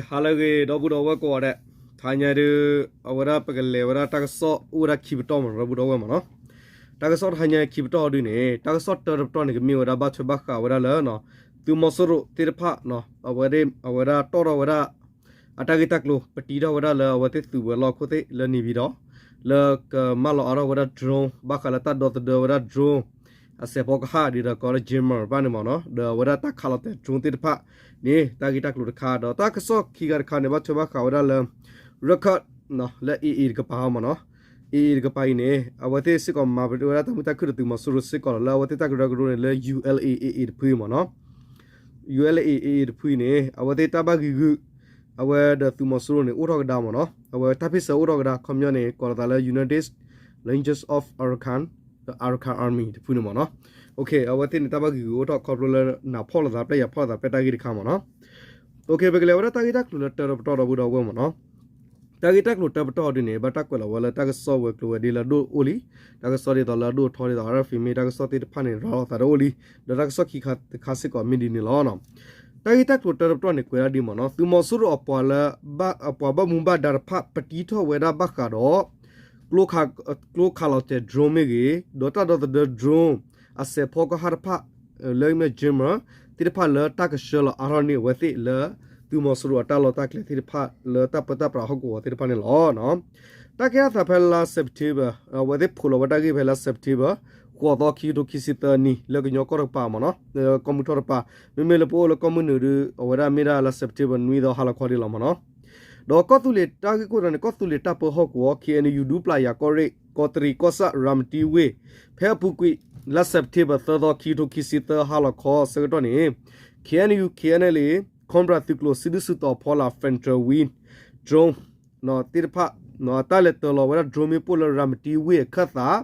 ဟါလၢအဂ့ၤ ဒီပုၢ်ဒီဝဲၢ်ကိးဂၤဒဲး, တဟါညါဒုး အဝဲဒၣ်ပကလဲၤဝဲဒၣ်တၢ်ကစီၣ်အိၣ်ဝဲဒၣ်ခံပတီၢ်မ့ၢ်နီၤ ဒီပုၢ်ဒီဝဲၢ်မ့ၢ်နီၤ. တၢ်ကစီၣ်တဟါညါခံပတီၢ်ဒုးန့ၣ် တၢ်ကစီၣ်တၢတပတီၢ်န့ၣ် ကမ့ၢ်ဝဲဒၣ်ဘၣ်ထွဲဘၣ်ဃးဝဲဒၣ်လၢ သုးမီၤစိရိၤသ့ၣ်တဖၣ် အဝဲဒၣ်တီၣ်ထီၣ်ဝဲဒၣ် အတၢ်ဂ့ၢ်တၢ်ကျိၤ ပတံထီၣ်ဝဲဒၣ်လၢအဝဲသ့ၣ်သုးဝဲၤလီၢ်ခိၣ်သ့ၣ်လၢန့ၣ်ပၠံၤဒီး လၢကမၢလီၤအါထီၣ်ဝဲဒၣ် drone ဘၣ်ဃးလၢတၢ်ဒီသဒၢဝဲဒၣ် drone အစဲးဖီကဟၣ်ဒ်သိးကိးလၢ jammer တဖၣ်န့ၣ်မ့ၢ်နီၤ ဒီးအဝဲဒၣ်တၢ်ခးလီၤတဲာ် drone သ့ၣ်တဖၣ်န့ၣ် တၢ်ဂ့ၢ်တၢ်ကျိၤတခါ ဒီးတၢ်ကစီၣ်ခံခါတခါန့ၣ် ဘၣ်ထွဲဘၣ်ဃးဝဲဒၣ်လၢ ရခၢၣ် လၢ AA တကပၤမ့ၢ်နီၤ. AA တကပၤအံၤန့ၣ် အဝဲသ့ၣ်စ့ၢ်ကီးမၤဝဲဒၣ်တၢ်မုာ်တၢ်ခုၣ်ဒီးသုးမီၤစိရိၤစ့ၢ်ကီးလီၤ လၢအဝဲသ့ၣ်တၢ်ကရၢကရိန့ၣ်လၢ ULA AA တဖုမ့ၢ်နီၤ. ULA AA တဖုအံၤန့ၣ် အဝဲသ့ၣ်တၢ်ဘၣ်ဂံာ်ဂုာ် အဝဲဒီးသုးမီၤစိရိၤန့ၣ် အိၣ်ထီၣ်ကဒါမ့ၢ်နီၤ အဝဲတၢ်ဖ့ၣ်ဆၢအိၣ်ထီၣ်ကဒါ ခီပညီန့ၣ် ကိးလီၤသးလၢ United Rangers of Arakan, Arakan Army တဖုန့ၣ်မ့ၢ်နီၤ. အဝဲသ့ၣ်န့ၣ် တၢ်ဘၣ်ဂံာ်ဂုာ်အိၣ်ထီၣ်ခီဖျိလၢနၢ်ဖီၣ်လိာ်သး ပျဲယၢ်ဖီၣ်လိာ်သး ပျဲတၢ်ဂ့ၢ်တခါမ့ၢ်နီၤ. ပကလဲၤဝဲဒၣ်တၢ်ဂ့ၢ်တၢ်ကျိၤလၢတၢတပတီၢ်ဒီပုၢ်ဒီဝဲၢ်မ့ၢ်နီၤ. တၢ်ဂ့ၢ်တၢ်ကျိၤတၢပတီၢ်ဒ်န့ၣ် ဘၣ်တၢ်ကွဲးလီၤဝဲလၢတၢ်ကစီၣ်ဝဲၤကျိၤဝဲၤဒ့လၢအဒိၣ်အိၣ်လံ, တၢ်ကစီၣ်ဒ်သိးလၢအဒိၣ်ထီဒ်သိး RFA မ့ၢ်တၢ်ကစီၣ်သ့ၣ်တဖၣ်န့ၣ် ရၤလီၤသးတအိၣ်လံ, ဒီးတၢ်ကစီၣ်ခံခါတခါစ့ၢ်ကီးမ့ၢ်ဒ်န့ၣ်လီၤ. တၢ်ဂ့ၢ်တၢ်ကျိၤတၢတပတီၢ်န့ၣ် ကွဲးဒၣ်ဒ်မ့ၢ်နီၤ သုးမီၤစိရိၤအပှၤလၢ အပှၤဘၣ်မူဘၣ်ဒါတဖၣ် ပတံထီၣ်ဝဲဒၣ်ဘၣ်ဃးဒီး ကျိခးလီၤတဲာ် drone မ့ၢ်ဂ့ၤ, ဒီးတၢ်ဒီသဒၢ drone အစဲးဖီကဟၣ်တဖၣ် လၢမ့ၢ် jammer သ့ၣ်တဖၣ်လၢတၢ်ကဆှၢလီၤအါထီၣ်န့ၢ်အဝဲသ့ၣ်လၢ သုးမီၤစိရိၤအတၢ်လီၢ်တၢ်ကျဲသ့ၣ်တဖၣ်လၢတၢ်ပၢတၢ်ပြးဟီၣ်ကဝီၤသ့ၣ်တဖၣ်န့ၣ်လီၤ. တၢ်ကဲထီၣ်သးဖဲလါ September အဝဲသ့ၣ်ဖိးလီၤဝဲတၢ်ဂ့ၢ်ဖဲလါ September ဃိးသီခံကထိခံဆံသၢနံၣ် လၢကညီကီၢ်တကပၤမ့ၢ်နီၤ လၢကီၢ်မုၢ်ထီၣ်တကပၤ, မ့မ့ၢ်လၢပအိၣ်လၢကီၢ်မုၢ်နုာ်ဒီး အဝဲဒၣ်မ့ၢ်ဒၣ်လါ September နွံသီဟါလီၤခီဒ်လီၤမ့ၢ်နီၤ. ဒီးကီၢ်သူလ့ၤတၢ်ဂ့ၢ်ခိၣ်တီန့ၣ် ကီၢ်သူလ့ၤတၢ်ပၢဟီၣ်ကဝီၤ KNU ဒူပျၢ်ယၤကီၢ်ရ့ၣ် ကီးတရံးကီၢ်ဆၣ် ရၤမတံဝ့ၢ် ဖဲအပူၤကွံာ် လါ September သၢသီခံကထိခံဆံသၢဟါလီၤခီဆၢကတီၢ်န့ၣ် KNU KNLA Cobra သုးကျိၤစုဒုၣ်စုတီၤဖီလာ် Panther Wing drone သ့ၣ်တဖၣ် တၢ်လဲၤတၢၤလီၤဝဲဒၣ် drone မ့ၣ်ပိၢ်လၢရၤမတံဝ့ၢ်အခၢၣ်သး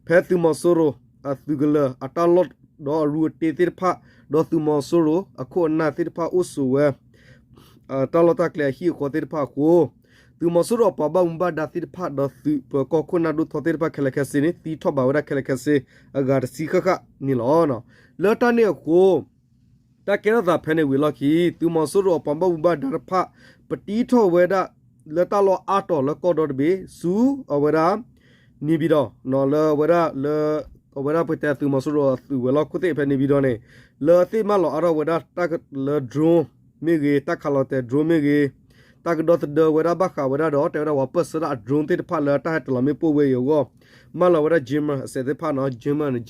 ဖဲသုးမီၤစိရိၤအသုးကလၢၤအတၢ်လီၢ်ဒီးအရူအတ့သ့ၣ်တဖၣ် ဒီးသုးမီၤစိရိၤအခိၣ်အနၢ်သ့ၣ်တဖၣ်အိၣ်ဆိးဝဲ တၢ်လီၢ်တၢ်ကျဲအဟံၣ်အဃီသ့ၣ်တဖၣ်အဃိ သုးမီၤစိရိၤအပှၤဘၣ်မူဘၣ်ဒါသ့ၣ်တဖၣ် ဒီးသုးပၢၤကီၢ်ခိၣ်နၢ်ဒိၣ်ထီသ့ၣ်တဖၣ်ခဲလၢာ်ခဲဆ့န့ၣ် သံထီၣ်ဘၣ်ဝဲဒၣ်ခဲလၢာ်ခဲဆ့ အဂၤတဆံဃၣ်ဃၣ်န့ၣ်လီၤ. လၢတၢ်န့ၣ်အဃိ တၢ်ကဲထီၣ်သးဖဲန့ၣ်ဝံၤအလီၢ်ခံ သုးမီၤစိရိၤအပှၤဘၣ်မူဘၣ်ဒါတဖၣ် ပတံထီၣ်ဝဲဒၣ် လၢတၢ်လီၢ်အါတီၤလၢကီၢ်ဒီတဘ့ၣ် ဆူအဝဲဒၣ် န့ၣ်ပၠံၤဒီး လၢအဝဲဒၣ်လၢ အဝဲဒၣ်ပတဲသုးမီၤစိရိၤအသုးဝဲၤလီၢ်ခိၣ်သ့ၣ်ဖဲန့ၣ်ပၠံၤဒီးန့ၣ် လၢသ့ၣ်မၢလီၤအါထီၣ်ဝဲဒၣ်တၢ်လၢ drone မ့ၢ်ဂ့ၤ တၢ်ခးလီၤတဲာ် drone မ့ၢ်ဂ့ၤ တၢ်ကဒီသဒၢဝဲဒၣ်ဘၣ်ဃးဝဲဒၣ်ဒီး တဲဝဲဒၣ်ပှၤပၢၢ်ဆၢတၢ်အ drone သ့ၣ်တဖၣ်လၢတၢ်ဟဲတၢၤလီၤမ့ၣ်ပိၢ်ဝဲအံၤအဂီၢ် မၢလီၤဝဲဒၣ် jammer အစဲးသ့ၣ်တဖၣ်နီၤ jammer န့ၣ်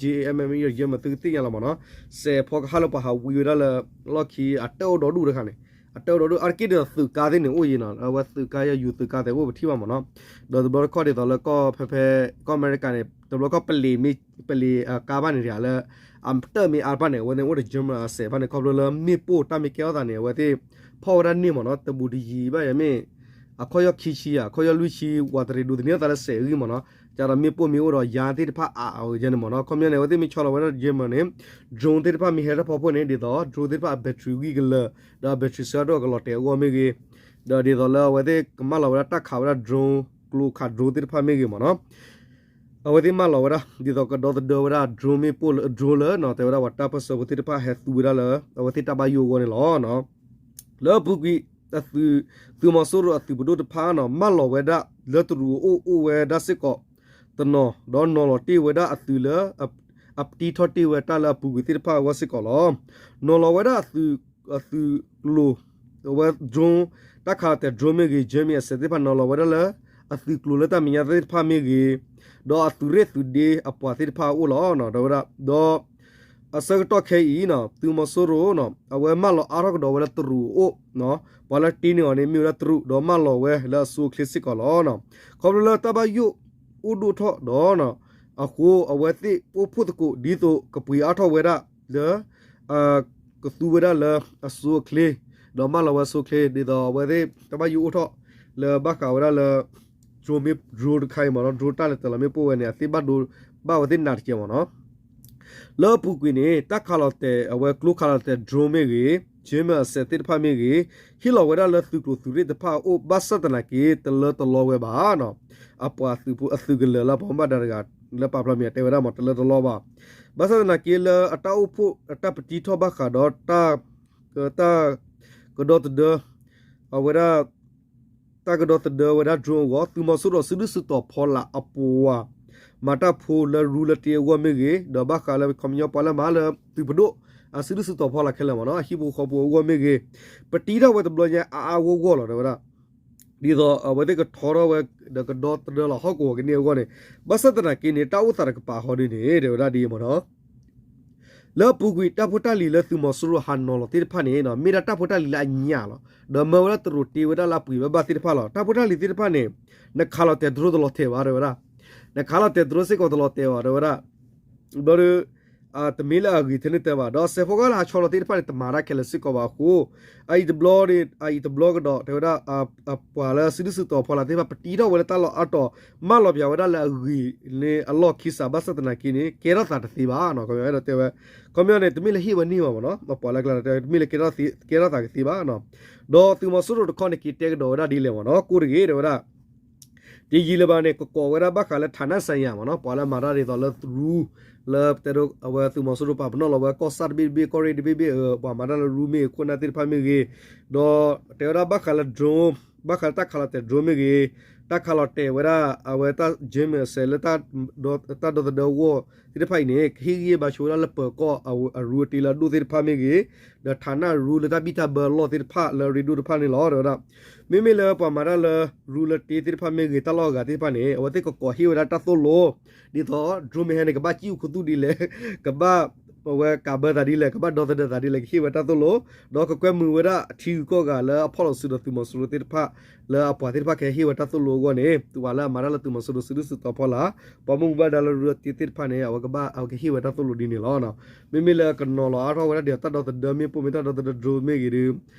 J A M M E န့ၣ် jammer သုကသ့ၣ်ညါလီၤမ့ၢ်နီၤ စဲးဖီကဟၣ်လၢပှၤဟးဝံဝဲဒၣ်လၢ လီၢ်ခံ အတၢ်အိၣ်ဒီဒူၣ်တခါန့ၣ် အတၢ်အိၣ်ဒီဒူၣ် အါတက့ၢ်ဒ်သိးသုးကါသ့ၣ်န့ၣ်အိၣ်ယံၤနီၤ အဝဲသုးကါယဲယူၤသုးကါသဲးအိၣ်ပထံၣ်ဘၣ်မ့ၢ်နီၤ ဒီးတဘျီတခီၣ်ဒ်သိးလၢကီၢ်ဖဲဖဲ ကီၢ်အမဲရကၤန့ၣ် တဘျီတခီၣ်ပလ့ၤမ့ၢ် ပလ့ၤအကါဘၣ်န့ၣ်တဂၤလၢ အတၢၢ်မ့ၢ်အါတဖၣ်န့ၣ် အဝဲသ့ၣ်အိၣ်ဒီး jammer အစဲးတဖၣ်န့ၣ် ခီဖျိလၢမ့ၣ်ပိၢ်တၢ်မ့ၢ်ကဲထီၣ်သးန့ၣ် အဝဲသ့ၣ် ဖီၣ်ဝဲဒၣ်န့ၢ်မ့ၢ်နီၤ တဘူးတယံၤဘၣ်ယဲမ့ၢ် အခီၣ်ယီၢ်ခံဆံယၤ အခီၣ်ယီၢ်လွံၢ်ဆံ ဝးတရံးဒိးသန့ၤအသးလၢစဲးဂံၢ်မ့ၢ်နီၤ ကဒီးမ့ၣ်ပိၢ်မ့ၢ်အိၣ်ဒီးယါသ့ၣ်တဖၣ်အါအါဂီၢ်ဂီၢ်န့ၣ်မ့ၢ်နီၤ ခီပညီန့ၣ် အဝဲသ့ၣ်မ့ၢ်ဆီလီၤဝဲဒၣ် jammer န့ၣ် drone သ့ၣ်တဖၣ်မ့ၢ်ဟဲတၢ်ဖီခိၣ်န့ၣ် ဒ်သိး drone သ့ၣ်တဖၣ်အ battery ဂံၢ်ကလၢာ် ဒီး battery ဆၢထၢၣ်ကလီၤတဲာ်အဂီၢ်မ့ၢ်ဂ့ၤ ဒီးဒ်သိးလၢအဝဲသ့ၣ်ကမၢလီၤဝဲဒၣ်တၢ်ခးဝဲဒၣ် drone ကျိခး drone သ့ၣ်တဖၣ်မ့ၢ်ဂ့ၤမ့ၢ်နီၤ အဝဲသ့ၣ်မၢလီၤဝဲဒၣ် ဒ်သိးကဒီသဒၢဝဲဒၣ် drone မ့ၣ်ပိၢ်လၢ drone လၢနီၤ တဲဝဲဒၣ်ပှၤတၢ်ပၢၢ်ဆၢဖိသ့ၣ်တဖၣ်ဟဲသူဝဲဒၣ်လၢ အဝဲသ့ၣ်တၢ်ဘၣ်ယိၣ်အဂီၢ်န့ၣ်လီၤ. လၢအပူၤကွံာ် သုးမီၤစိရိၤအသုးပဒိၣ်တဖၣ်နီၤ မၢလီၤဝဲဒၣ်လၢတရူးအအိၣ်အိၣ်ဝဲဒၣ်စ့ၢ်ကီး တနီၤ ဒီးနီၤလီၤတ့ၢ်ဝဲဒၣ်အသုးလၢ အပတံထီၣ်တ့ၢ်ဝဲတၢ်လၢအပူၤကွံာ်သ့ၣ်တဖၣ်အဂီၢ်စ့ၢ်ကီးလီၤ. နီၤလီၤဝဲဒၣ်အသုး အသုးကျိၤ အဝဲ drone တၢ်ခးလီၤတဲာ် drone မ့ၢ်ဂ့ၤ jammer အစဲးသ့ၣ်တဖၣ်နီၤလီၤဝဲဒၣ်လၢ အသုးကျိၤလၢတၢ်မဲာ်ညါသ့ၣ်တဖၣ်မ့ၢ်ဂ့ၤ ဒီးအသုးရ့ၣ်သုးဒ့အပှၤသ့ၣ်တဖၣ်အအိၣ်လီၤ. တဲဝဲဒၣ် ဒီး အဆၢကတီၢ်ခဲအံၤနီၤ သုးမီၤစိရိၤနီၤ အဝဲမၢလီၤအါထီၣ်ကဒီးဝဲလၢတရူးအအိၣ် ပှၤလၢတ့န့ၢ်အီၤန့ၣ် မ့ၢ်ဝဲဒၣ်တရူး ဒီးမၢလီၤဝဲလၢအစိအချ့စ့ၢ်ကီးလီၤ. ခီဖျိလၢတၢ်ဘၣ်ယိၣ်အိၣ်ဒိၣ်ထီၣ်ဒီး အဃိအဝဲသ့ၣ်အိၣ်ဖှိၣ်သကိးဒ်သိးကပှ့ၤအါထီၣ်ဝဲဒၣ်လၢ ကသူဝဲဒၣ်လၢအစိအချ့ ဒီးမၢလီၤဝဲအစိအချ့ ဒ်သိးအဝဲသ့ၣ်တၢ်ဘၣ်ယိၣ်အိၣ်ထီၣ်လၢဘၣ်ဃးဝဲဒၣ်လၢ drone မ့ၢ် drone တခါအံၤမ့ၢ်နီၤ drone တၢ်လဲၤတၢၤလီၤမ့ၣ်ပိၢ်ဝဲန့ၣ် အသ့ၣ်ဘၣ်ဒိဘၣ်ဝဲသ့ၣ်နးတက့ၢ်မ့ၢ်နီၤ လၢအပူၤကွံာ်န့ၣ် တၢ်ခးလီၤတဲာ် အဝဲကျိခးလီၤတဲာ် drone မ့ၢ်ဂ့ၤ jammer အစဲးသ့ၣ်တဖၣ်မ့ၢ်ဂ့ၤ ဟ့ၣ်လီၤဝဲဒၣ်လၢသုးကျိၤသုးရ့ၣ်တဖၣ်အအိၣ် ဘၣ်ဆၣ်သနာ်က့ တလၢတလီဝဲဘၣ်နီၤ အပှၤသုးဖိအသုးကလၢၤလၢပှၤဘၣ်မူဘၣ်ဒါတဂၤ လၢပာ်ဖျါမံၤအတဲဝဲဒၣ်မ့ၢ် တလၢတလီဘၣ် ဘၣ်ဆၣ်သနာ်က့လၢအတၢ်အိၣ်ဖှိၣ်အတၢ်ပတံထီၣ်ဘၣ်ဃးဒီးတၢ် တၢ် ကဒီသဒၢ အဝဲဒၣ် တၢ်ကဒီသဒၢဝဲဒၣ် drone အဂီၢ် သုးမီၤစိရိၤစုဒုၣ်စုတီၤဖီလာ်အပှၤ မၤတၢ်ဖိလၢရူလၢတ့အဂီၢ်မ့ၢ်ဂ့ၤ, ဒီးဘၣ်ဃးလၢခီပညီပှၤလၢမၤလၢသုးပဒိၣ် အစုဒုၣ်စုတီၤဖီလာ်ခဲလၢာ်မ့ၢ်နီၤ အဟံၣ်ဖိဃီဖိအဂီၢ်မ့ၢ်ဂ့ၤ, ပတံထီၣ်ဝဲတဘျီညါအါအါဂီၢ်ဂီၢ်လီၤ တဲဝဲဒၣ် ဒ်သိးအဝဲသ့ၣ်ကထီထီၣ်ဝဲ ဒီးကဒီသဒၢလီၤဟီၣ်ကဝီၤကန့ၢ်အဂီၢ်န့ၣ်, ဘၣ်ဆၣ်သနာ်က့န့ၣ် တၢ်အိၣ်သးတကပၤဃီဒ်န့ၣ် တဲဝဲဒၣ်ဒ်အံၤမ့ၢ်နီၤ လၢအပူၤကွံာ်တၢ်ဖိတၢ်လံၤလၢသုးမီၤစိရိၤဟးနီၤလီၤသ့ၣ်တဖၣ်န့ၣ် မ့ၢ်ဒၣ်တၢ်ဖိတၢ်လံၤလၢအညၣ်လီၤ. ဒီးမၢဝဲဒၣ်တရူးတ့ဝဲဒၣ်လၢအပှ့ၤဘၣ်ဘၣ်သ့ၣ်တဖၣ်လီၤ. တၢ်ဖိတၢ်လံၤသ့ၣ်တဖၣ်န့ၣ် နခးလီၤတဲာ်တရူးတလီၤတဲာ်ဘၣ် တဲဝဲဒၣ်. နခးလီၤတဲာ်တရူးစ့ၢ်ကီးတလီၤတဲာ်ဘၣ် တဲဝဲဒၣ်. ဘျီဒီး တမ့ၢ်လၢအဂ့ၤထဲန့ၣ်တဲဘၣ် ဒီးစဲးဖီကီၢ်လၢဟးဆီလီၤသ့ၣ်တဖၣ်န့ၣ် တမၤတၢ်ခဲလၢာ်စ့ၢ်ကီးဘၣ်အဃိ အအံၤတဘျီဒီး အအံၤတဘျီကဒီး တဲဝဲဒၣ် ပှၤလၢစုဒုၣ်စုတီၤဖီလာ်သ့ၣ်တဖၣ် ပတံထီၣ်ဝဲလၢတၢ်လီၢ်အါတီၤ မၢလီၤပၠးဝဲဒၣ်လၢအဂ့ၤန့ၣ်အလီၢ်ခံစး ဘၣ်ဆၣ်သနာ်က့န့ၣ် ကဲထီၣ်သးတသ့ဘၣ်နီၤ. ခီပညီအဲၣ်ဒိးတဲဝဲ ခီပညီန့ၣ် တမ့ၢ်လၢဟ့ၣ်ဝဲန့ၢ်ဘၣ်မ့ၢ်နီၤ ပှၤလၢကျါတဲ တမ့ၢ်လၢ ကဲထီၣ်သးကသ့ဘၣ်နီၤ. ဒီးသုးမီၤစိရိၤတခီန့ၣ် က့ၤတဲကဒီးဝဲဒၣ်ဒ်လဲၣ်မ့ၢ်နီၤ ကိၢ်တဂ့ၤ တဲဝဲဒၣ် တယံာ်လၢၤဘၣ်န့ၣ် ကကိးဝဲဒၣ်ဘၣ်ဃးလၢ ဌာနဆိုင်ရာ မ့ၢ်နီၤ ပှၤလၢမၤတၢ်ဒ်သိးလၢရူ လၢတဲဒိ အဝဲသုးမီၤစိရိၤပာ်ပနီၣ်လီၤဝဲကီၢ်ဆၣ်တဘ့ၣ်တဘ့ၣ် ကီၢ်ရ့ၣ်တဘ့ၣ်ဘ့ၣ် ပှၤမၤတၢ်လၢရူမ့ၢ်ဂ့ၤ ခိၣ်နၢ်သ့ၣ်တဖၣ်မ့ၢ်ဂ့ၤ ဒီးတဲဝဲဒၣ်ဘၣ်ဃးလၢ drone ဘၣ်ဃးလၢတၢ်ခးလီၤတဲာ် drone မ့ၢ်ဂ့ၤ တၢ်ခးလီၤတဲာ်ဝဲဒၣ် အဝဲတၢ် jammer လၢ တၢ်ဒီသဒၢအဂီၢ်သ့ၣ်တဖၣ်အံၤန့ၣ် ကဟ့ၣ်ဂံၢ်ဘါဆိဝဲဒၣ်လၢပၢၤကီၢ်အရူအတ့လၢအဒိၣ်သ့ၣ်တဖၣ်မ့ၢ်ဂ့ၤ, ဒီး ဌာန ရူလၢတၢ်ဘံၣ်တၢ်ဘၢအလီၢ်သ့ၣ်တဖၣ်လၢအရ့ဒိၣ်တဖၣ်န့ၣ်လီၤ တဲဝဲဒၣ်. မ့မ့ၢ်လၢပှၤမၤတၢ်လၢရူလၢတ့သ့ၣ်တဖၣ်မ့ၢ်ဂ့ၤ တၢ်လီၢ်အဂၤသ့ၣ်တဖၣ်န့ၣ် အဝဲသ့ၣ်ကကိးဟ့ၣ်ဝဲဒၣ်တၢ်သိၣ်လိ ဒ်သိး drone မ့ၢ်ဟဲန့ၣ် ကဘၣ်စံၣ်အူခိၣ်သူၣ်ဒ်လဲၣ်, ကဘၣ် အဝဲကးဘၢသးဒ်လဲၣ်, ကဘၣ်ဒီသဒၢသးဒ်လဲၣ် ကဟ့ၣ်ဝဲတၢ်သိၣ်လိ, ဒီးကကွဲမုာ်ဝဲဒၣ်အထံဂုၤကီၢ်ဂၤလၢအဖီၣ်လိာ်စုဒီးသုးမီၤစိရိၤသ့ၣ်တဖၣ် လၢအပှၤသ့ၣ်တဖၣ်ကဟဲဟ့ၣ်ဝဲတၢ်သိၣ်လိအဂီၢ်န့ၣ် ပှၤလၢအမၤတၢ်လၢသုးမီၤစိရိၤစုဒုၣ်စုတီၤဖီလာ်, ပှၤမ့ၢ်ဘၣ်ဒါလၢရူလၢတ့သ့ၣ်တဖၣ်န့ၣ် အဝဲကဘၣ် အဝဲကဟ့ၣ်ဝဲတၢ်သိၣ်လိဒ်န့ၣ်လီၤ. မ့မ့ၢ်လၢကနီၤလီၤအါထီၣ်ဝဲဒၣ်ဒီးတၢ်ဒီသဒၢမ့ၢ်ပိၢ်မ့ၢ်တၢ်ဒီသဒၢ drone မ့ၢ်ဂ့ၤဒီး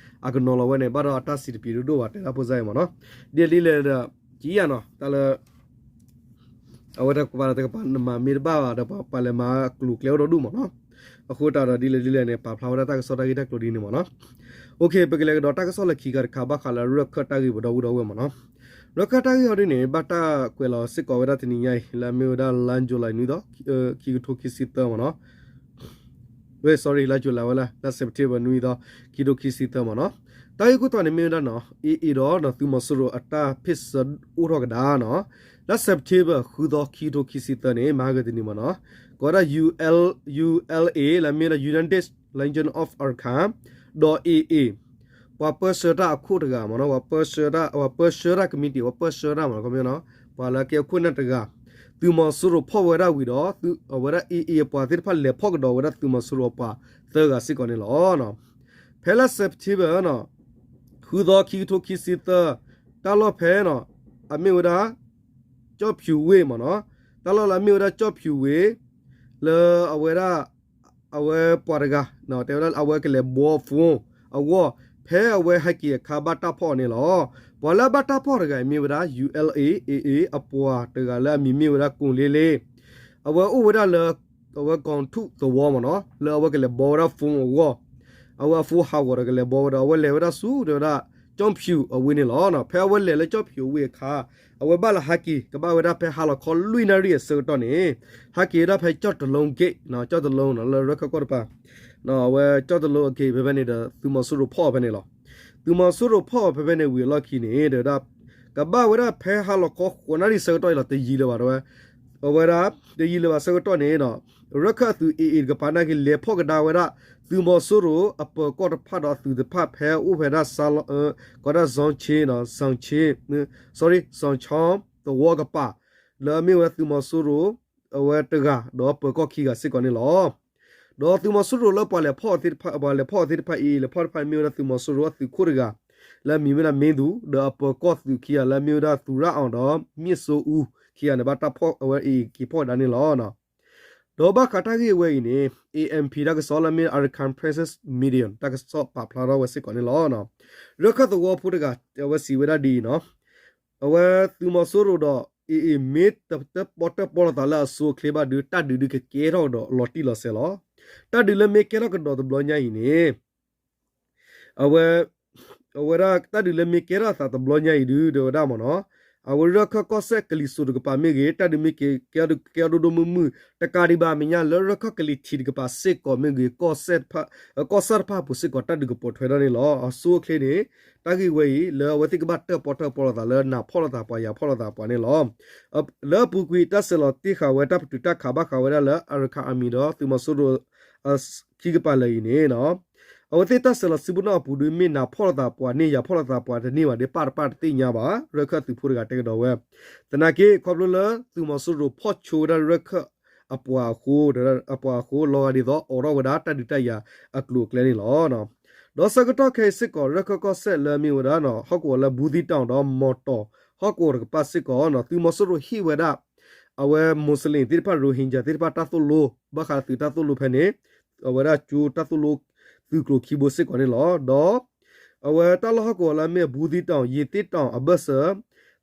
အကနီၤလီၤဝဲန့ၣ် ဘၣ်ဒီးအတၢ်စံးတပံၤဒိၣ်ဒိၣ်ဘၣ် တဲဒၣ်ဖိစၢ်အံၤမ့ၢ်နီၤ, ဒ်လဲၣ်ဒ်လဲၣ်ဒီး ကံယါနီၤ တၢ်လၢ အဝဲတကပၤတကပၤ နမၤမ့ၢ်တဘၣ်ဘၣ်ဒီး ပှၤလဲၤမၤကျိၤကျဲအိၣ်ဒီဒူၣ်မ့ၢ်နီၤ, အဃိတၢ်ဒီးဒ်လဲၣ်ဒ်လဲၣ်န့ၣ် ပာ်ဖျါဝဲဒၣ်တၢ်ကစီၣ်တၢ်ဂ့ၢ်တၢ်ကျိၤဒ်န့ၣ်မ့ၢ်နီၤ, ပကလဲၤကဒီးတၢ်ကစီၣ်လၢခံခါတခါ ဘၣ်ဃးလၢရၢၢ်ခၢၣ်တၢ်ဂ့ၢ်ပဒီပုၢ်ဒီဝဲၢ်မ့ၢ်နီၤ, ရၢၢ်ခၢၣ်တၢ်ဂ့ၢ်ဟီဒ်န့ၣ် ဘၣ်တၢ်ကွဲးလီၤစ့ၢ်ကီးဝဲဒၣ်တနံၤညါအံၤ လၢအမ့ၢ်ဝဲဒၣ်လါယူၤလံနွံသီ ခံကထိခံဆံသၢမ့ၢ်နီၤ ဝဲ sorry လါယူၤလံဝဲလၢ လါ September နွံသီ ခံကထိခံဆံသၢ မ့ၢ်နီၤ, တၢ်ဂ့ၢ်ခိၣ်တီန့ၣ်မ့ၢ်ဝဲဒၣ်နီၤ AA ဒီးသုးမီၤစိရိၤအတၢ်ဖ့ၣ်ဆၢအိၣ်ထီၣ်ကဒါနီၤ, လါ September ဃုသီ ခံကထိခံဆံသၢန့ၣ် မဟါဂီၤတနံၤမ့ၢ်နီၤ, ကိးဝဲဒၣ် ULA လၢမ့ၢ်ဝဲဒၣ် United Legion of Arakan ဒီး AA ပှၤပၢဆှၢတၢ်အခိၣ်တဂၤမ့ၢ်နီၤ, ပှၤပၢဆှၢတၢ် ပှၤပၢဆှၢတၢ် committee ပှၤပၢဆှၢတၢ်မ့ၢ်နီၤ ခီပညီနီၤ ပှၤလၢကဲခိၣ်နၢ်တဂၤ သုးမီၤစိရိၤဖီၣ်ဝဲဒၣ်ဝံၤဒီး အဝဲဒၣ် AA အပှၤသ့ၣ်တဖၣ်လဲၤဖီၣ်ကဒီးဝဲဒၣ်သုးမီၤစိရိၤအပှၤသၢဂၤစ့ၢ်ကီးန့ၣ်လီၤ. ဖဲလါ September နီၤ ဃုသီ ခံကထိခံဆံသၢ တၢ်လီၢ်ဖဲနီၤ အမ့ၢ်ဝဲဒၣ် ကၠီၣ်ဖၠူၤဝ့ၢ်မ့ၢ်နီၤ, တၢ်လီၢ်လၢအမ့ၢ်ဝဲဒၣ်ကၠီၣ်ဖၠူၤဝ့ၢ် လၢအဝဲဒၣ် အဝဲပှၤတဂၤ တဲဝဲဒၣ်အဝဲကလဲၤဘှီ phone အဂီၢ် ဖဲအဝဲဟဲက့ၤအခါဘၣ်တၢ်ဖီၣ်အီၤန့ၣ်လီၤ. ပှၤလၢအဘၣ်တၢ်ဖီၣ်တဂၤအံၤမ့ၢ်ဝဲဒၣ် ULA AA အပှၤတဂၤလၢအမံၤမ့ၢ်ဝဲဒၣ် ကိၣ်လ့လ့ အဝဲအိၣ်ဝဲဒၣ်လၢ အဝဲ ကီၢ်ထူးသဝီမ့ၢ်နီၤ လၢအဝဲကလဲၤဘှီဝဲဒၣ် phone အဂီၢ် အဝဲအ phone ဟးဂီၤဒီးကလဲၤဘှီဝဲဒီး အဝဲလဲၤဝဲဒၣ်ဆူ တဲဝဲဒၣ် ကၠီၣ်ဖၠူၤအဝ့ၢ်န့ၣ်လီၤ. ဖဲအဝဲလဲၤလၢကၠီၣ်ဖၠူၤအဝ့ၢ်အခါ အဝဲဘၣ်လၢဟဲက့ၤ ကဘၣ်ဝဲဒၣ်ဖဲဟါလီၤခီလွံၢ်နၣ်ရံၣ်အဆၢကတီၢ်န့ၣ် ဟဲက့ၤဝဲဒၣ်ဖဲကၠီၣ်တလူ gate ကၠီၣ်တလူ လၢရၢၢ်ခၢၣ်ကီၢ်တပၤ အဝဲကၠီၣ်တလူအ gate ဖဲဖဲန့ၣ်ဒီး သုးမီၤစိရိၤဖီၣ်အီၤဖဲန့ၣ်လီၤ. သုးမီၤစိရိၤဖီၣ်အီၤဖဲဖဲန့ၣ်ဝံၤအလီၢ်ခံန့ၣ် တဲဝဲဒၣ် ကဘၣ်ဝဲဒၣ်ဖဲဟါလီၤခီဃိးနၣ်ရံၣ်ဆၢကတီၢ်အံၤလီၤ တယံာ်လၢၤဘၣ် တဲဝဲ အဝဲဒၣ် တယံာ်လၢၤဘၣ်ဆၢကတီၢ်န့ၣ် ရၢၢ်ခၢၣ်အသုး AA တကပၤနာ်က့ လဲၤဖီၣ်ကဒါဝဲဒၣ် သုးမီၤစိရိၤအပၢၤကီၢ်တဖၣ်ဒီးအသုးတဖၣ်ဖဲအိၣ်ဖဲဒၣ် ကိးဒၣ် ဇီၤဆ့ ဇီၤဆ့ sorry ဇီၤဆီသဝီကပၤ လၢအမ့ၢ်ဝဲဒၣ်သုးမီၤစိရိၤ အဝဲတဂၤဒီးအပၢၤကီၢ်ခံဂၤစ့ၢ်ကီးန့ၣ်လီၤ. ဒီးသုးမီၤစိရိၤလၢပှၤလဲၤဖီၣ်သ့ၣ်တဖၣ် ပှၤလဲၤဖီၣ်သ့ၣ်တဖၣ် AA လဲၤဖီၣ်တဖၣ်မ့ၢ်ဝဲဒၣ်သုးမီၤစိရိၤအသုးခိၣ်တဂၤ လၢအမံၤမ့ၢ်ဒၣ်မ့ၢ်သူ ဒီးအပၢၤကီၢ်သုးခံဂၤလၢအမ့ၢ်ဝဲဒၣ်သူရၣ်အီၤဒီး မ့ၢ်စိအူ ခံဂၤန့ၣ် ဘၣ်တၢ်ဖီၣ်အဝဲ AA က့ၤဖီၣ်ကဒါန့ၣ်လီၤ. ဒီးဘၣ်ဃးတၢ်ဂ့ၢ်ဝဲအံၤန့ၣ် AMP တၢ်ကစီၣ်လၢမ့ၢ် Arakan Princess Media တၢ်ကစီၣ်ပာ်ဖျါထီၣ်ဝဲစ့ၢ်ကီးန့ၣ်လီၤ. ရၢၢ်ခၢၣ်သဝီဖိတဂၤ အဝဲစံးဝဲဒၣ်ဒ်အံၤနီၤ အဝဲသုးမီၤစိရိၤဒီး AA မ့ၢ်တပီၢ်တၢၣ်ပီၢ်လိာ်သးလၢအဆိအချ့ဘၣ်ဒီး တၢ်ဒုးဒုးကကဲထီၣ်ကဒီးလီၤတံၢ်လီၤဆဲးလီၤ. တၢ်ဒုးလၢမ့ၢ်ကဲထီၣ်ကဒီးတဘျီညါအံၤန့ၣ် အဝဲ အဝဲဒၣ်တၢ်ဒုးလၢမ့ၢ်ကဲထီၣ်အသးတဘျီညါအံၤဒုး တဲဝဲဒၣ်မ့ၢ်နီၤ အဝဲရၢၢ်ခၢၣ်ကီၢ်စဲၣ်ကလံၤစိးတကပၤမ့ၢ်ဂ့ၤ တၢ်ဒုးမ့ၢ်ကဲ ကဲအီၤဒိၣ်ဒိၣ်မုၢ်မုၢ် တကးဒံးဘၣ် အမဲာ်ညါလၢရၢၢ်ခၢၣ်ကလံၤထံးတကပၤစ့ၢ်ကီးမ့ၢ်ဂ့ၤ ကီၢ်ဆၣ်တဖၣ်အပူၤစ့ၢ်ကီး တၢ်ဒုးကပိာ်ထွဲထီၣ်န့ၣ်လီၤ. အဆိအချ့န့ၣ် တၢ်ဂ့ၢ်ဝဲအံၤ လၢအဝဲသ့ၣ်ကဘၣ်တၢၣ်ပီၣ်တၢၣ်ပီလိာ်သးလၢနးဖီၣ်လိာ်သးပှၤ ယၤဖီၣ်လိာ်သးပှၤန့ၣ်လီၤ. လၢအပူၤကွံာ် တၢ်ဆဲးလီၤတ့ၢ်ဃာ်ဝဲ တၢ်ပတုာ်တၢ်ခးဘၣ်ဃးဝဲဒၣ်လၢ Arakan Army ဒီးသုးမီၤစိရိၤ ခံကပၤလၢာ်အံၤန့ၣ် အဝဲသ့ၣ်တၢ်ဆဲးလီၤစုပူၤနီၣ်အပူၤဒီး မ့ၢ်နးဖီၣ်လိာ်သးပှၤန့ၣ် ယၤဖီၣ်လိာ်သးပှၤတန့ၢ်ဘၣ်ဒီး ပၢ်တပၢ်တသ့ၣ်ညါဘၣ် ရၢၢ်ခၢၣ်သုးဖိတဂၤတဲကဒီးဝဲ. သနာ်က့ ခီဖျိလၢသုးမီၤစိရိၤဖီၣ်ဆိဝဲဒၣ်ရၢၢ်ခၢၣ်အပှၤအဃိ အပှၤအဃိ လီၤဂာ်ဒ်သိးအိးထီၣ်ဝဲဒၣ်တၢ်ဒုးတၢ်ယၤအကျိၤအကျဲန့ၣ်လီၤ. ဒီးဆၢကတီၢ်ခဲအံၤစ့ၢ်ကီး ရၢၢ်ခၢၣ်ကီၢ်စဲၣ်လၢအမ့ၢ်ဝဲဒၣ် ဟီၣ်ကဝီၤလၢ ဘူးသီးတောင် ဒီးမော်တောင် ဟီၣ်ကဝီၤတကပၤစ့ၢ်ကီး သုးမီၤစိရိၤဟ့ၣ်ဝဲဒၣ် အဝဲ Muslim သ့ၣ်တဖၣ် Rohingya သ့ၣ်တဖၣ်တၢ်သိၣ်လိ ဘၣ်ဃးသုးတၢ်သိၣ်လိဖဲန့ၣ် အဝဲဒၣ်ကၠိတၢ်သိၣ်လိသုးကျိၤခံဘိစ့ၢ်ကီးန့ၣ်လီၤ. ဒီး အဝဲတၢ်လီၢ်ဟီၣ်ကဝီၤလၢအမ့ၢ် ဘူးသီးတောင် ရသေ့တောင် အဘၢၣ်စၢၤ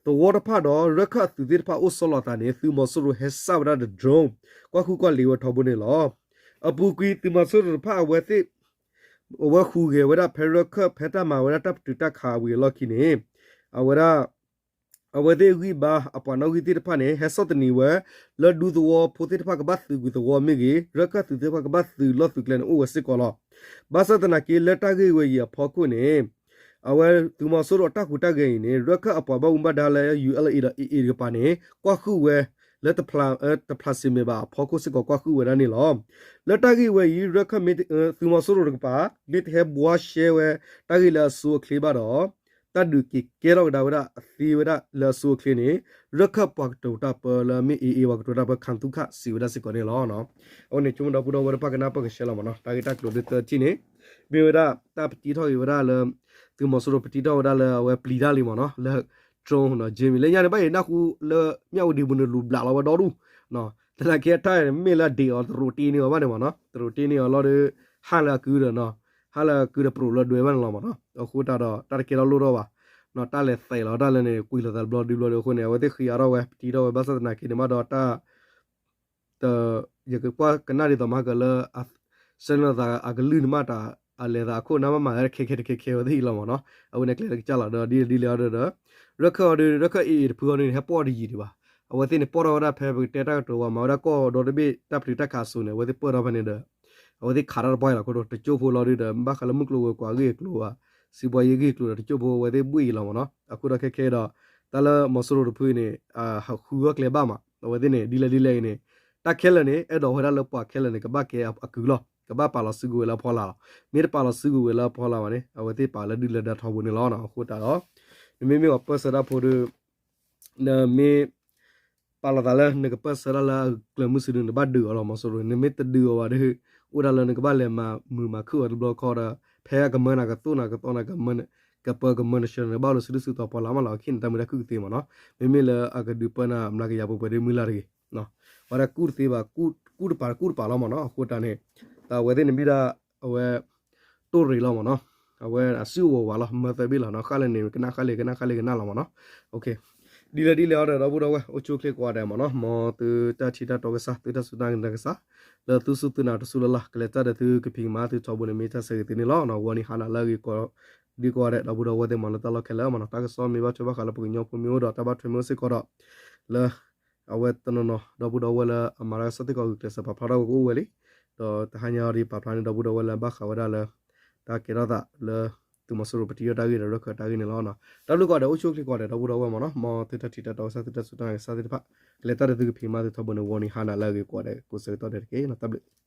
သဝီတဖၣ်ဒီး ရၢၢ်ခၢၣ်အသုးသ့ၣ်တဖၣ်အိၣ်ဆီလီၤသးန့ၣ် သုးမီၤစိရိၤဟဲစၢ်ဝဲဒၣ်ဒီး drone ကွၢ်ဃုကွၢ်လ့ၤဝဲထီဘိန့ၣ်လီၤ. အပူၤကွံာ်သုးမီၤစိရိၤတဖၣ်အဝဲသ့ၣ် အဝဲဟူးဂဲၤဝဲဒၣ်ဖဲရၢၢ်ခၢၣ် ဖဲတၢ်မၤဝဲဒၣ်တၢ်ပတုာ်တၢ်ခးဝံၤအလီၢ်ခံန့ၣ် အဝဲဒၣ် အဝဲသ့ၣ်ဂံၢ်ဘါအပှၤနီၣ်ဂံၢ်သ့ၣ်တဖၣ်န့ၣ် ဟဲဆီၣ်သနံးဝဲ လၢဒူသဝီဖိသ့ၣ်တဖၣ်ကဘၣ်သုးကွံာ်သဝီမ့ၢ်ဂ့ၤ ရၢၢ်ခၢၣ်သုးသ့ၣ်တဖၣ်ကဘၣ်သုးလီၢ်သုးကျဲန့ၣ်အိၣ်ဝဲစ့ၢ်ကီးလီၤ. ဘၣ်ဆၣ်သနာ်က့လၢတၢ်ဂ့ၢ်ဝဲအံၤအဖီခိၣ်န့ၣ် အဝဲသုးမီၤစိရိၤအတၢ်ဟူးတၢ်ဂဲၤအံၤန့ၣ် ရၢၢ်ခၢၣ်အပှၤဘၣ်မူဘၣ်ဒါလၢ ယူၣ်အဲလ်အ့ ဒီး အ့ၣ်အ့ၣ် တကပၤန့ၣ် ကွၢ်ဃုာ်ဝဲ လၢ တဖျးစ့ၢ်မ့ၢ်ဘၣ်အဖီခိၣ်စ့ၢ်ကီးကွၢ်ဃုာ်ဝဲဒၣ်န့ၣ်လီၤ. လၢတၢ်ဂ့ၢ်ဝဲအံၤ ရၢၢ်ခၢၣ်မ့ၢ် သုးမီၤစိရိၤတကပၤ မ့ၢ်တဟဲဘှါရှဲဝဲ တၢ်ဂ့ၢ်လၢအဆိအချ့ဘၣ်ဒီး တၢ်ဒုးက့ၤကဲထီၣ်ကဒါဝဲဒၣ်အသ့ဝဲဒၣ်လၢအဆိအချ့န့ၣ် ရၢၢ်ခၢၣ်ပှၤကတိၤတၢ်ပၢလၢအမ့ၢ် အ့ၣ်အ့ၣ် ပှၤကတိၤတၢ်ပၢ ခၣ်သူခၣ်စံးဝဲဒၣ်စ့ၢ်ကီးန့ၣ်လီၤ. အဝဲန့ၣ် ဆိကမိၣ်ဒီပုၢ်ဒီဝဲၢ်တဖၣ်ကနၢ်ပၢၢ်ကဆှဲလီၤမ့ၢ်နီၤ တၢ်ဂ့ၢ်တၢ်ကျိၤဒ်သၢထံၣ်န့ၣ် မ့ၢ်ဝဲဒၣ်တၢ်ပတံထီၣ်က့ၤဝဲဒၣ်လၢ သုးမီၤစိရိၤပတံထီၣ်ဝဲဒၣ်လၢအဝဲပျံၤတၢ်လံမ့ၢ်နီၤ လၢ drone နီၤ Jimmy လၢညါန့ၣ်ဘၣ်အံၤ နၢ်ဟူလၢ မၠၣ်ဝတံၤပူၤန့ၣ် လူၤဘျးလီၤဝဲဒီဒူၣ် သနာ်က့အတၢ်မ့ၢ်လၢအဒ့ၣ်အီၤတရူးတ့န့ၢ်အီၤဘၣ်န့ၣ်မ့ၢ်နီၤ တရူးတ့န့ၢ်အီၤလီၤဒီး ဟးလၢအကုဒီးနီၤ ဟးလၢအကုဒီးပရူးလၢဒွဲဘၣ်န့ၣ်လီၤမ့ၢ်နီၤ အဃိတၢ်ဒီး တၢ်တကဲထီၣ်လိၣ်ထီၣ်ဘၣ် တၢ်လဲၤသဲးလီၤတၢ်လၢန့ၣ် ကွံာ်လိာ်သးတဘျီဒုဘျီဒီးအဃိန့ၣ် အဝဲသ့ၣ်ဃ့အါထီၣ်ဝဲ ပတံထီၣ်ဝဲဘၣ်ဆၣ်သနာ်က့န့ၣ်ဘၣ်ဒီးတၢ် ယကကွၢ်ကနၣ်ဒ်သိးမၤကလၢ ဆဲးနီၤသးအကလုၢ်န့ၣ်မးတၢ် အလဲၤသးအခိၣ်နၢ်မးမၤဝဲတခဲခဲတခဲခဲဝဲသ့ၣ်အံၤလီၤမ့ၢ်နီၤ အဝဲန့ၣ်ကျဲတကစၢ်လီၤဒီးဒ်လဲၣ်ဒ်လဲၣ်အီၤဒီး ရၢၢ်ခၢၣ်အီၤဒီး ရၢၢ်ခၢၣ်အ့ၣ်အ့ၣ်တဖုအီၤန့ၣ် ဟဲပီၣ်တယံာ်ဒံးဘၣ် အဝဲသ့ၣ်န့ၣ်ပီၣ်ထီၣ်ဝဲဒၣ်ဖဲပကတဲတၢ်ကတိၤဝဲ မၤဝဲဒၣ်ကီၢ်ဒီတဘ့ၣ်တၢ်ပျံၤတၢ်ခးအစိၤန့ၣ် အဝဲသ့ၣ်ပၢၢ်ထီၣ်ဖဲန့ၣ်ဒီး အဝဲသ့ၣ်ခးတၢ်တပှၢ်အံၤလီၤ ခိၣ်ဒိၣ် တကၠိၢ်ဖိလီၤဒုဒီး ဘၣ်ဃးလၢမုၢ်ကျိၤဝဲၤကွာ်အဂ့ၢ်အကျိၤဘၣ် စံးဘှါယ့ဂ့ၢ်ကျိၤဒီး တကၠိၢ်ဖိအဝဲသ့ၣ်ဘှ့ၣ်အံၤလီၤမ့ၢ်နီၤ အဃိဒီးခဲခဲဒီး တၢ်လၢမီၤစိရိၤတဖုအံၤန့ၣ် ဟးဃုဂီၢ်ကျဲဘၣ်မး အဝဲသ့ၣ်န့ၣ် ဒ်လဲၣ်ဒ်လဲၣ်အံၤန့ၣ် တၢ်ခဲလၢာ်န့ၣ် အဲၣ်ဒိးဝဲဒၣ်လၢပှၤခဲလၢာ်န့ၣ် ကဘၣ်ကဲအကုၢ်လီၤ ကဘၣ်ပာ်လီၤစုကဝဲၤလၢအဖီလာ်လီၤ မ့ၢ်တပာ်လီၤစုကဝဲၤလၢအဖီလာ်ဘၣ်န့ၣ် အဝဲသ့ၣ်ပာ်လၢဒုၣ်လၢဒါထီဘိန့ၣ်လီၤ အဃိတၢ်ဒီး နမ့မ့ၢ်ပှၤပၢၢ်ဆၢတၢ်ဖိဒီး နမ့ၢ် ပာ်လီၤသးလၢနကပၢၢ်ဆၢတၢ်လၢအကျၢၤမုၢ်ဆ့ၣ်ဒုး နဘၣ်ဒုးအီၤလီၤ မီၤစိရိၤ နမ့ၢ်တဒုးအီၤဘၣ်ဒီး အိၣ်ဒၣ်လၢနကဘၣ်လဲၤမၤမုာ်မၤခုၣ်အီၤတဘျီခီဒီး ဖဲအကမၢနၤကသိၣ်နၤကသီနၤ ကပၢကမၢနဆှၢနၤ နဘၣ်အိၣ်လၢစုဒုၣ်စုတီၤဖီလာ်မးလီၤ အခံန့ၣ်တၢ်မုာ်တၢ်ခုၣ်ကသ့မ့ၢ်နီၤ မ့မ့ၢ်လၢအကဒုးပၢနၤမတၤကယၤပှဲၤပှဲၤဒီးမုၢ်လၢ်တဂ့ၤ ပှၤဒၣ်ကူၣ်တသ့ဘၣ် ကူၣ်တပၤကူၣ်တပၤလီၤမ့ၢ်နီၤ အဃိတၢ်န့ၣ် တၢ်အဝဲသ့ၣ်န့ၣ်မ့ၢ်ဒၣ် အဝဲ တိၢ်ရ့ၣ်လီၤမ့ၢ်နီၤ အဝဲအစုအဝဲၤဝဲလီၤ မၢသၢဘ့ၣ်လီၤနီၤ ဃၣ်လၢန့ၣ်ကနၣ် ဃၣ်လၢကနၣ် ဃၣ်လၢကနၣ်လီၤမ့ၢ်နီၤ ဒ်လဲၣ်ဒ်လဲၣ်အီၤဒီး ဒီပုၢ်ဒီဝဲၢ် အိၣ်ဆူၣ်အိၣ်ချ့ကိးဂၤဒဲးမ့ၢ်နီၤ မ်သုတၢ်ထံၣ်တၢ်တီကစၢ် သုတၢ်စူၢ်တၢ်နာ်ကစၢ် လၢသုစူၢ်သုနာ်တစူၢ်လၢ်လၢ် ကလဲၤတၢ်ဒီးသုကဖံးကမၤသုထီဘိန့ၣ် မ့ၢ်တၢ်ဆၢဂ့ၤသုန့ၣ်လီၤ ဂီၤနံၤဟါနၤလၢအဂ့ၤကိး ဒ်ကိးဂၤဒဲး ဒီပုၢ်ဒီဝဲၢ်သ့ၣ်မ့ၢ်လၢတၢ်လီၢ်ခဲလၢာ်မ့ၢ်နီၤ တၢ်ကစီၣ်မ့ၢ်ဘၣ်ထွဲဘၣ်ဃးလၢပကညီဖိမ့ၢ်အိၣ်ဒီးတၢ်ဘၣ်ထွဲမ့ၢ်အိၣ်စ့ၢ်ကီးဒီး လၢ အဝဲတနီၤနီၤ ဒီပုၢ်ဒီဝဲၢ်လၢအမၤတၢ်ကစီၣ်သ့ၣ်ကီးဂုာ်ကျဲးစၢးပာ်ဖျါထီၣ်ကအိၣ်ဝဲလံ ဒီးတဟါညါအံၤပာ်ဖျါန့ၣ် ဒီပုၢ်ဒီဝဲၢ်လၢဘၣ်ဃးဝဲဒၣ်လၢ တၢ်ကဲထီၣ်သးလၢ သုးမီၤစိရိၤပတံထီၣ်တၢ်ဂ့ၢ်ဒီးရၢၢ်ခၢၣ်တၢ်ဂ့ၢ်န့ၣ်လီၤ. တၢ်ဘျုးကိးဂၤဒဲး အိၣ်ဆူၣ်အိၣ်ချ့ကိးဂၤဒဲး ဒီပုၢ်ဒီဝဲၢ်မ့ၢ်နီၤ မ်သုတၢ်ထံၣ်တၢ်တီကစၢ် သုတၢ်စူၢ်တၢ်နာ်ကစၢ်သ့ၣ်တဖၣ် ကလဲၤတၢ်ဒီးသုကဖံးကမၤသုထီဘိန့ၣ် ဂီၤနံၤဟါနၤလၢအဂ့ၤကိးဂၤဒဲး ကိးဆၢကတီၢ်ဒဲးတက့ၢ်. တၢ်ဘျုး